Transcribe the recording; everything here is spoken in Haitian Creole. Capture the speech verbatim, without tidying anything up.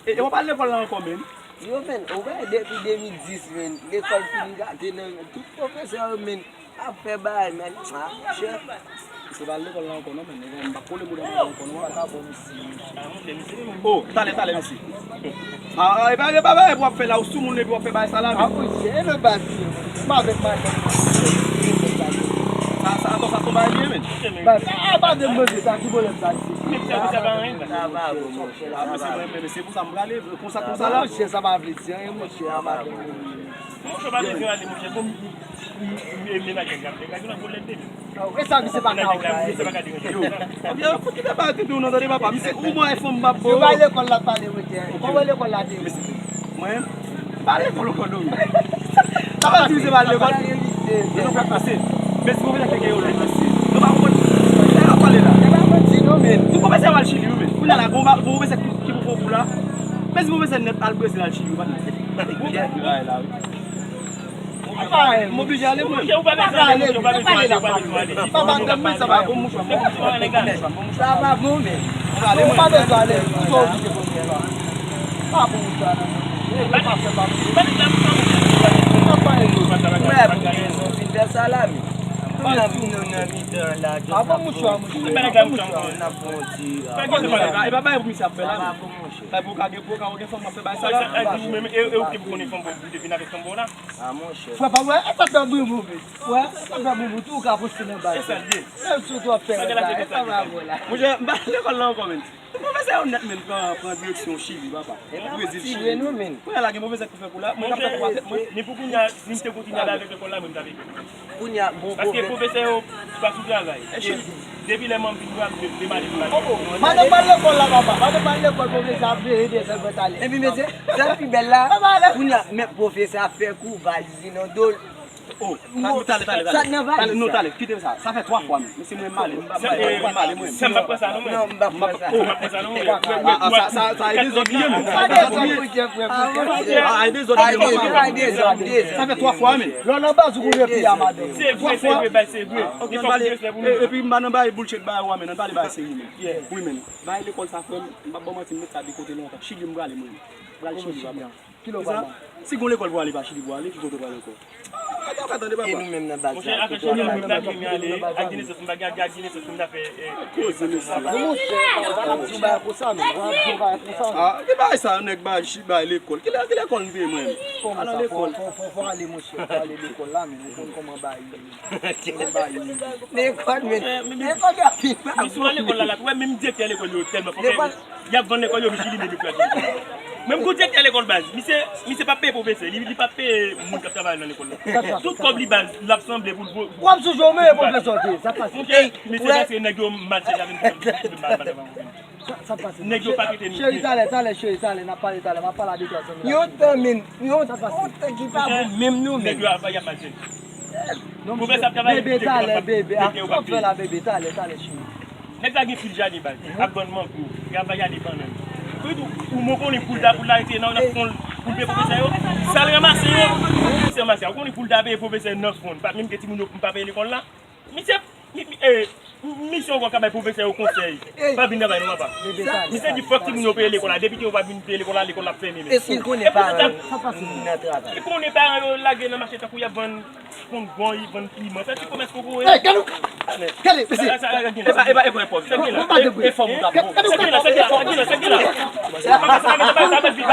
E, e w pa al lekòl la ankò, menm? Yo, menm, ou wè, depi de mil dis, menm, lekòl fin gate nan men tout pwofesè yo, menm, ap fè bagay, menm. Ah, monchè. Se pa al lekòl la ankò, non, menm. M p ap kole bouda mwen ankò, non, papa. Oh, talè, talè, mesye. Ah, e pa, e pa bagay pou w ap fè la, ou sou moun epi w ap fè bagay sa la, menm. Ah, monchè, e le bati, m avèk madanm. Sa, sa, atò, sa se yon bagay li ye, menm. Bati, ah, pa de manje sa, ki pwoblèm sa, mesye? Sa va, monchè. Ah, mesye, mwen, mesye, pou sa m prale, konsa, konsa la. Monchè, sa pa vle di anyen, monchè, a madanm. Monchè, pa bezwen ale, monchè. Bon, m, m, m, m, menaje m ap fè. Gade nan pwoblèm de li. E sa, misye pa ka wè. Misye pa ka deranje. Yo, yo, fout kite bagay tete w nan tande papa. Misye, ou mwen fanm m ap bo. Yo bay lekòl la pale, monchè. Kòman lekòl la te ye? Mwen, m pa lekòl ankò, non. Sa pa di misye pa lekòl. Yo, nou fè pase. Men si pwofesè te gen yon lòt mesye. Nou pa konprann. Sa y ap pale la. Tout pwofesè yo al Chili, wi, men. Kounye a la, gon, gon pwofesè ki, ki pou fè yon kou la. Men si pwofesè nèt al Brezil, al Chili, wi, pa nèt. Gon bagay la, wi. M oblije ale, mwen. Monchè, ou pa bezwen ale, monchè, ou pa bezwen ale, ou pa bezwen ale. Papa, ban m mouchwa, ban m mouchwa, ban m mouchwa. Sa pa bon, men. Ou pa bezwen ale, ou te oblije pou mouchwa. Pa pou mouchwa, non. Ou pa fè pa. Ou pa bezwen fin fè sa la, men. Kounya, vin nou nan mitan la, just n ap fè yon ti, n ap fè yon ti, ah. E pa bagay pou misye ap fè la, men. Sa pou w ka gen, pou w ka gen fanm ap fè bagay sa la. Ou menm, e, e ou ki pou konnen fanm pou w te vin avèk fanm pou w la. Ah, monchè. Frè pa m, wè, e sa fè boubou, men. Wè, e sa fè boubou, tou ou ka poste nan baz. E sa l ye. Menm si w twò fè rèd la, e sa va bon la. Monchè, m pa lekòl la ankò, menm. Pwofesè yo nèt, menm, pran, pran direksyon Chili, papa. Brezil, Chili. Kounye a la, gen pwofesè ki fè kou la, mwen k ap fè kou avèk mwen. Men pou kounye a, si m te kontinye ale avèk lekòl la, mwen, m t ap ede. Kounye a, bon pwofesè. Paske pwofesè yo pa sou travay. Depi lè manm vin, yo ap de, de male, de male. Madanm pa al lekòl la, papa. Madanm pa al lekòl, pwofesè ap veye de sèl fè talè. Epi, mesye, sa k pi bèl la, kounye a, men pwofesè ap fè kou, valiz li nan do l. Oh, talè, talè, talè. Sa nan valiz, non, talè, kite sa. Sa fè twa fwa, men. Mesye, mwen m ale, m pa, m pa, m pa, m pa ale, mwen. Sa m pa pran sa, non, mwen. Non, m pa pran sa. Oh, m pa pran sa, non, mwen. Ah, ah, sa, sa, sa e dezòd li ye, men. Sa e dezòd li ye, men. Ah, e dezòd li ye, men. Sa fè twa fwa, men. Lè w nan baz ou pou repi a madanm. Se vre, se vre, bay, se vre. Ok, fòk ou respè pou nou. Epi m pa nan bay bullshit bay ou a, men, nan pale bay serye, men. Wi, men. Bay lekòl sa, frè m, m p ap ba w manti, m met sa de kote lontan. Chili m prale, mwen. M pral Chili, papa. Ki lè w pral la? Si gon lekòl pou ale pa Chili pou ale, ki kote w pral ankò? Ah, mwen pa ka tande, papa. E nou menm nan baz la, kote w pral? Monchè, afè Chili an, m pa gen ale. Ak Guinée, m pa gen, ak Guinée, m ta fè, eh, koze, mesye. Non, monchè, w ap di yon bagay konsa, non. W ap di yon bagay konsa, non. Ah, ki bagay sa, nèg bay, bay lekòl. Ki lè, ki lekòl m te ye, mwen? Kòman sa? Fò, fò, fò, fò ale, monchè. Fò ale lekòl la, men ou konn kòman bagay ye. Lekòl, men, lekòl yo ap vin pa. Misye al lekòl la, la, wè, menm direktè lekòl yo tèlman fò, y ap vann lekòl yo, misye li menm li pral lekòl. Menm gon direktè lekòl baz, misye, misye pa peye pwofesè, li, li pa peye moun k ap travay nan lekòl la. Tout kòb li baz, l ap sanble pou l vo-, w ap sou jòm e pwofesè w te, sa k pase? Monchè, misye rantre nèg yo matche avè m. Sa, sa pase? Nèg yo pa kite nou. Cheri, talè, talè, cheri, talè, n ap pale talè, m ap pale a de twa zanmi la. Yon tan, men, yon tan ki pa bon menm nou menm. Nèg yo ap, y ap mache. Non, pwofesè ap travay, bebe, talè, bebe, a, sa w fè la, bebe, talè, talè, cheri. Nèg la gen fil jaden, baz, ap vann mango, travay a de bannann. Ou, ou, ou mwen konnen poul ta, poul la rete nan, nan fon, pou l peye pwofesè yo. Sa l ranmase yo, se ranmase. Ou konnen poul ta peye pwofesè nan fon, pa menm gen timoun yo, m pa peye lekòl la. Misye, mi, mi, eh, misye ankò ka bay pwofesè yo konsèy. Pa vin travay non, papa. Misye di fòk timoun yo peye lekòl la. Depi ke yo pa vin peye lekòl la, lekòl la ap fèmen, men. Èske l konnen paran yo nan travay? Li konnen paran yo lage nan mache tankou y ap vann pongon, y vann piman. Sa ti komès kokoye. Ey, gade w! Gade, mesye! Sa, sa, sa, gade la. E pa, e pa, e pa enpòtan. Sa gen la. E, e fòm ou ta bon. Sa gen la, sa gen la, sa gen la, sa gen la. Sa pa, sa pa, sa pa, sa pa vin.